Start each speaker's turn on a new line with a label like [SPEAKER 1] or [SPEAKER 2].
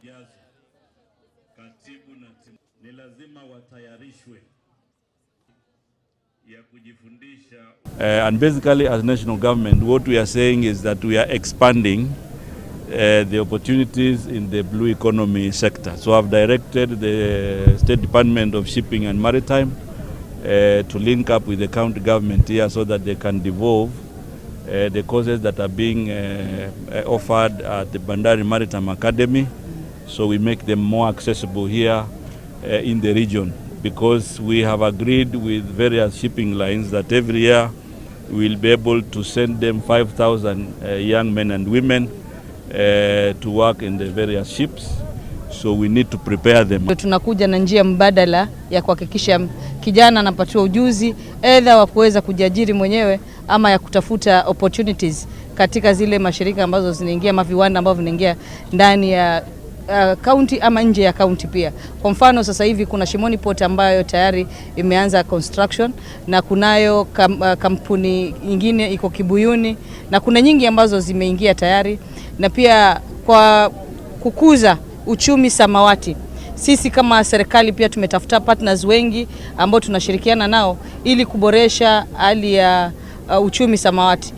[SPEAKER 1] Zijazo, katibu na timu ni lazima watayarishwe ya kujifundisha. And basically, as national government, what we are saying is that we are expanding the opportunities in the blue economy sector. So I've directed the State Department of Shipping and Maritime to link up with the county government here so that they can devolve the courses that are being offered at the Bandari Maritime Academy, so we make them more accessible here in the region, because we have agreed with various shipping lines that every year we will be able to send them 5,000 young men and women to work in the various ships. So we need to prepare them.
[SPEAKER 2] Tunakuja na njia mbadala ya kuhakikisha kijana anapatiwa ujuzi aidha wa kuweza kujiajiri mwenyewe ama ya kutafuta opportunities katika zile mashirika ambazo zinaingia ama viwanda ambavyo vinaingia ndani ya kaunti ama nje ya kaunti pia. Kwa mfano, sasa hivi kuna Shimoni Port ambayo tayari imeanza construction na kunayo kampuni nyingine iko Kibuyuni na kuna nyingi ambazo zimeingia tayari, na pia kwa kukuza uchumi samawati, sisi kama serikali pia tumetafuta partners wengi ambao tunashirikiana nao ili kuboresha hali ya uchumi samawati.